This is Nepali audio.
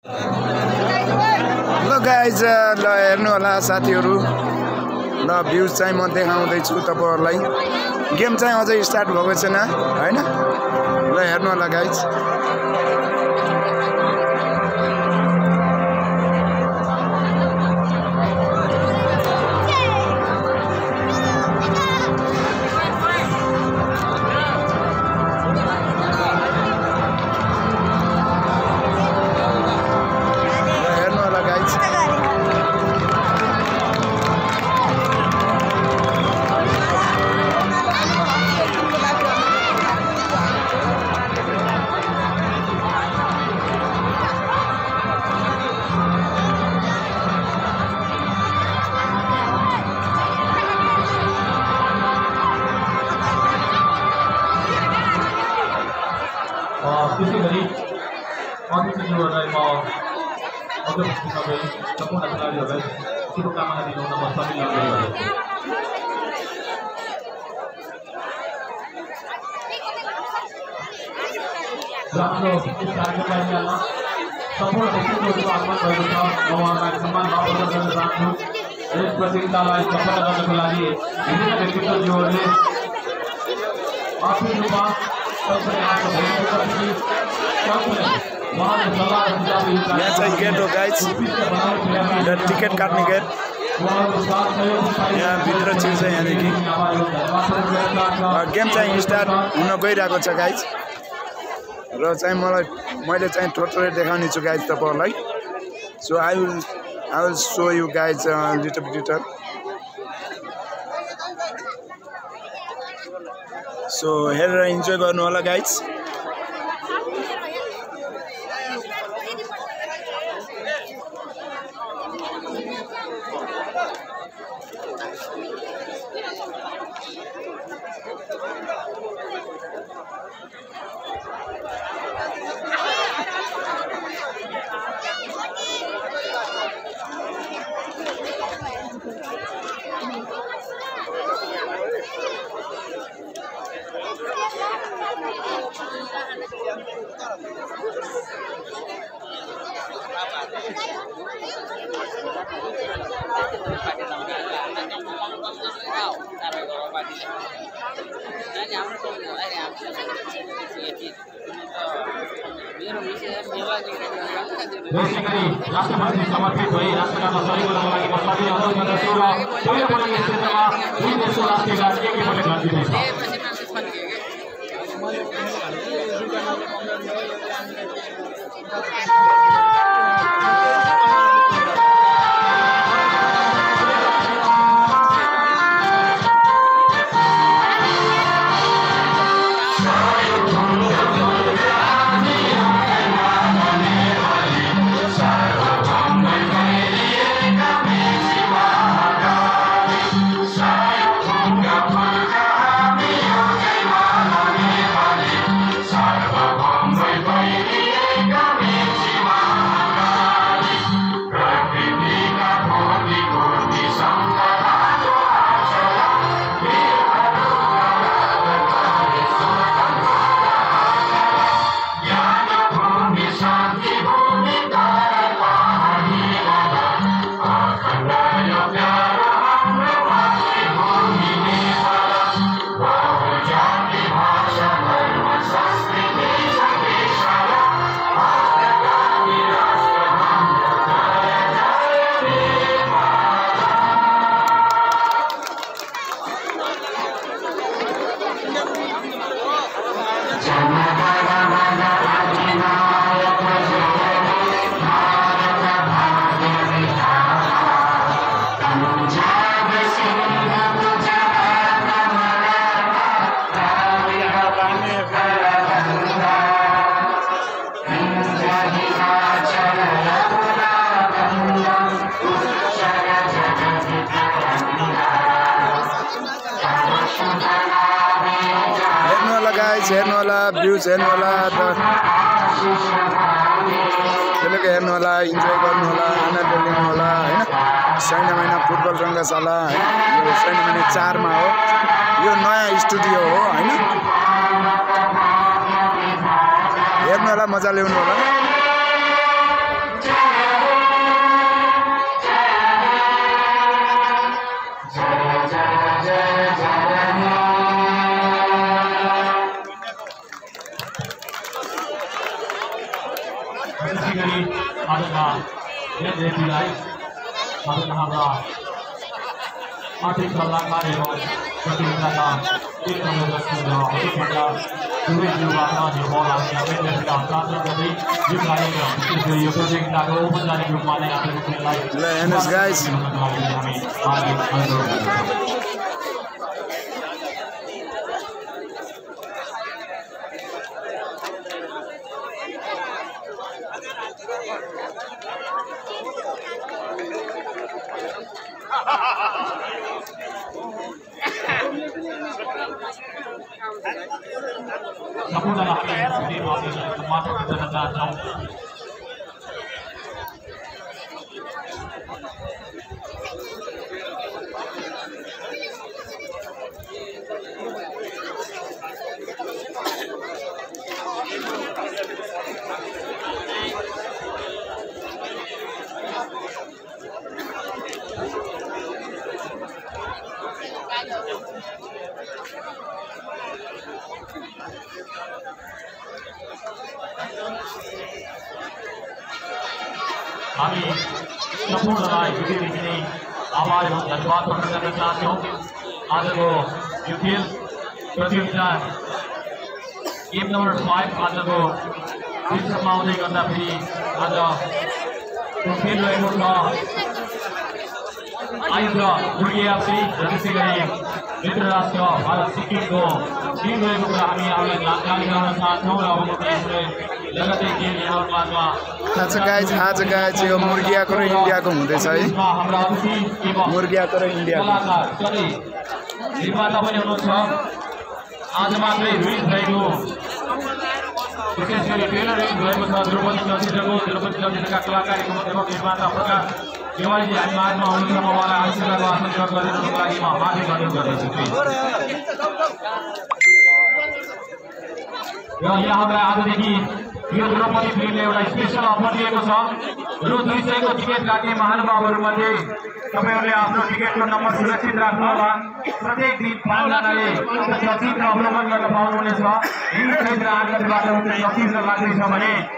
ल गाइज ल हेर्नु होला साथीहरु ल भ्यूज चाहिँ म देखाउँदै छु तपाईहरुलाई गेम चाहिँ अझै स्टार्ट भएको छैन हैन ल हेर्नु होला गाइज त्यसै गरी अतिथिज्यूहरूलाई म अझ भुक्दै सम्पूर्ण खेलाडीहरूलाई शुभकामना दिनु नमस्कार हाम्रो कार्यक्रममा सम्पूर्ण व्यक्तित्वहरूको आगमन भएको छ म उहाँलाई सम्मान भावना गर्न चाहन्छु यस प्रतियोगितालाई सफल गर्नको लागि विभिन्न व्यक्तित्वज्यूहरूले आर्थिक रूपमा यहाँ चाहिँ गेट हो गाइज टिकट काट्ने गेट यहाँ भित्र छिर्छ यहाँदेखि गेम चाहिँ स्टार्ट हुन गइरहेको छ गाइज र चाहिँ मैले चाहिँ थोरै देखाउने छु गाइज तपाईहरुलाई so I will so you guys little bit so हेरेर इन्जोय गर्नु होला गाइज राष्ट्रपति समर्पित भई राष्ट्रका सहयोग गर्नको लागि म सबै अनुरोध गर्दछु र पहिलो पटक यस क्षेत्रमा दुई देशको राष्ट्रिय गान एकैपटक गान्दिँदैछ हेर्नु होला भ्यूज हेर्नु होला खेलेको हेर्नु होला इन्जोय गर्नु होला आनन्द लिनु होला हैन सैन्य महिना फुटबल रङ्गशाला हैन यो सैन्य महिना 4 मा हो यो नयाँ स्टुडियो हो हैन हेर्नु होला मजा ल्याउनु होला गरी आजका यस व्यक्तिलाई आजका हाम्रा आर्थिक सल्लाहकार एवं प्रतियोगिताका एक नम्बर अतिथि दुवै युवाका निर्भरलाई हामीले हस्तान्तरण गर्दै यो कार्यक्रम यो प्रतियोगिताको औपचारिक रूपमा नै आफ्नो खेललाई सम्पूर्णलाई हामी मात्र गर्न चाहन्छौँ। हामी सम्पूर्णलाई हृदयदेखि नै आभार एवं धन्यवाद प्रकट गर्न चाहन्छौँ। आजको यो खेल प्रतियोगिता गेम नम्बर 5 आजको शीर्षकमा आउँदै गर्दाखेरि आज खेल रहेको छ आयुध मुर्गियाफ्री र त्यसै गरी मित्र राष्ट्र भारत सिक्किमको टिम रहेको कुरा हामी आफूलाई जानकारी गराउन चाहन्छौँ र अब लगतै खेल यहाँहरूमा आज गाइज यो मुर्गियाको र इन्डियाको हुँदैछ है। मुर्गियाको र इन्डियाको निर्माता पनि हुनुहुन्छ। आज मात्रै रिलिज भएको विशेष गरी ट्रेलर रिलिज भएको छ द्रौपदी चलचित्रका कलाकार एवं निर्माता प्रकाश तिवारीजी हामी माझमा हुनुहुन्छ। म उहाँलाई आशीर्वाद आशीर्वाद गरिदिनुको लागि म हार्दिक अनुरोध गर्दछु। र यहाँलाई आजदेखि यो द्रौपदी फिल्मले एउटा स्पेसल अफर दिएको छ। रु 200 को टिकट काट्ने महानुभावहरूमध्ये तपाईहरुले आफ्नो टिकटको नम्बर सुरक्षित राख्नुहोला। प्रत्येक दिन 5 जनाले चलचित्र अवलोकन गर्न पाउनुहुनेछ। यी क्षेत्र आगतबाट चलचित्र लाग्दैछ भने